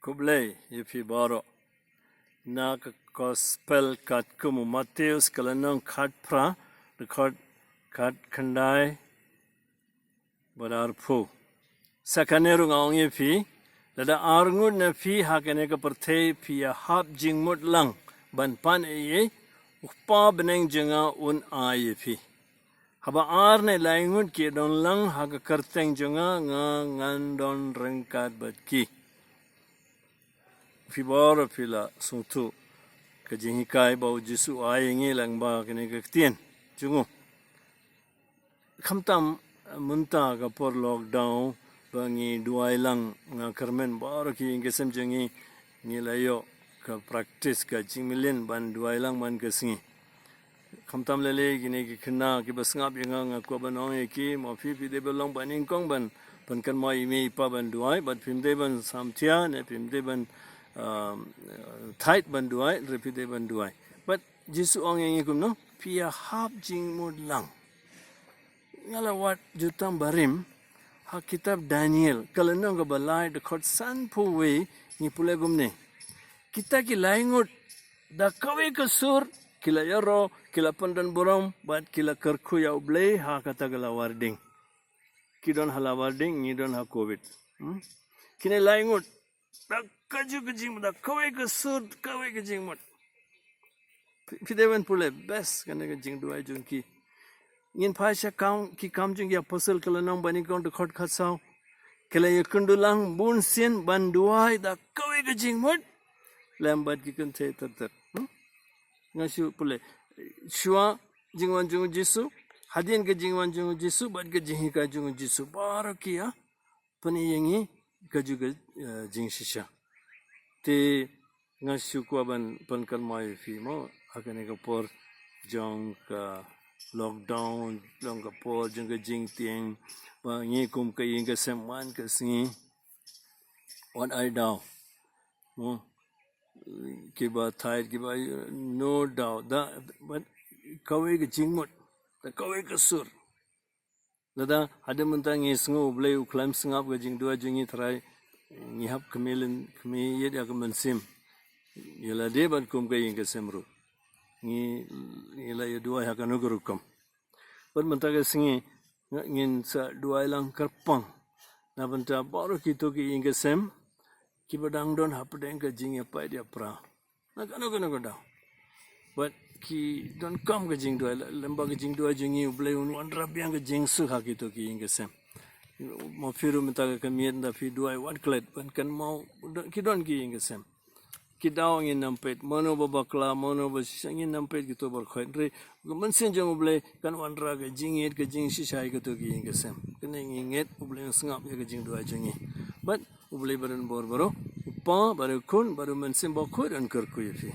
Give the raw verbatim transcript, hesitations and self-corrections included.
Khublei ïa phi baroh. Na ka Gospel katkum u Mathaios ka lynnong khatphra, dkhot khatkhyndai bad arphew. Sa kane ruh nga ong ïa phi, lada ar ngut na phi ha kane ka pyrthei phi ïahap jingmut lang ban pan ei ei, u Kpa bneng jong nga un ai ïa phi. Haba ar ne lai ngut ki don lang ha ka kyrteng jong nga, nga ngan don ryngkat bad ki. Phi baroh phi la sngewthuh ka jinghikai ba u Jisu u ai ïa ngi lyngba kane ka ktien jong u. Khamtam mynta ka por lockdown ba ngi duwai lang, nga kyrmen baroh ki ïing ki sem jong ngi, ngi la ïoh ka practice, ka jingmlien ban duwai lang man ka sngi. Khamtam lei lei kine ki khynnah kiba sngap ïa nga, nga kwah ban ong ïa ki, ma phi phi dei ban long ba nyngkong ban, ban kynmaw ïa i mei i pa ban duwai, bad phim dei ban samthiah ne phim dei ban, um, tithe ban duwai, hynrei phi dei ban duwai. Bad Jisu ong ïa ngi kumno, phi ïahap jingmut lang. Nga la wad jutang barim ha kitab Daniel ka lynnong kaba lai, dkhot sanphew wei, ngi pule kumne: Kita ki lai ngut da kawei ka sur ki la ïaroh, ki la pyndon burom bad ki la kyrkhu ïa U Blei ha kata ka lawar ding. Ki don ha lawar ding, ngi don ha covid. Hmm? Kine lai ngut da kajuh ka jingmut, da kawei ka sur, kawei ka jingmut. Phi, phi dei ban pule best kane ka jingduwai jong ki. Ngin phai sha kam, Ki Kam jong ki Apostol ka lynnong banyngkong, dkhot khatsaw. Ki la ïakynduh lang bunsien ban duwai da kawei ka jingmut lem bad ki kynthei ter ter. Hmm? Nga shu pule shuwa jingwan jong u Jisu, hadien ka jingwan jong u Jisu bad ka jinghikai jong u Jisu, baroh ki ïa pyni ïa ngi kajuh ka, eh, jingshisha. Te nga shu kwah ban pynkynmaw ïa phi mo, ha kane ka por jong ka lockdown, jong ka por jong ka jingtieng, ba ngi kum ka ïing ka sem man ka sngi, wat ai daw mo, kiba tithe, kiba, no doubt, da, bad kawei ka jingmut, da kawei ka sur. Lada hadien mynta ngi sngew U Blei u khlem sngap ka jingduwai jong ngi, trai ngi hap khmih lynti, khmih ïit ïa ka mynsiem, ïa lade bad kum ka ïing ka sem ruh. Ngi, ngi la ïa duwai ha kano ka rukom. Bad mynta ka sngi nga, ngin sa duwai lang kyrpang na bynta baroh kito ki ïing ki sem kiba dang don hapdeng ka jingïapait ïapra na kano kano ka daw. Bad ki donkam ka jingduwai, la, lyngba ka jingduwai jong ngi U Blei un wanrah biang ka jingsuk ha kito ki ïing ki sem. Ma phi ruh mynta ka khmih ïit, da phi duwai wat klet, ban kynmaw ki don ki ïing ki sem. Ki daw ngin ym peit, mano ba bakla, mano ba shisha, ngin ym peit kito baroh khoit. Hynrei ka mynsiem jong U Blei kan wanrah ka jingïeit, ka jingshisha ïa kito ki ïing ki sem. Kane ngi ngeit U Blei un sngap ïa ka jingduwai jong ngi. Bad U Blei ba don bor baroh, U Kpa, bad U Khun, bad U Mynsiem Bakhuid un kyrkhu ïa phi.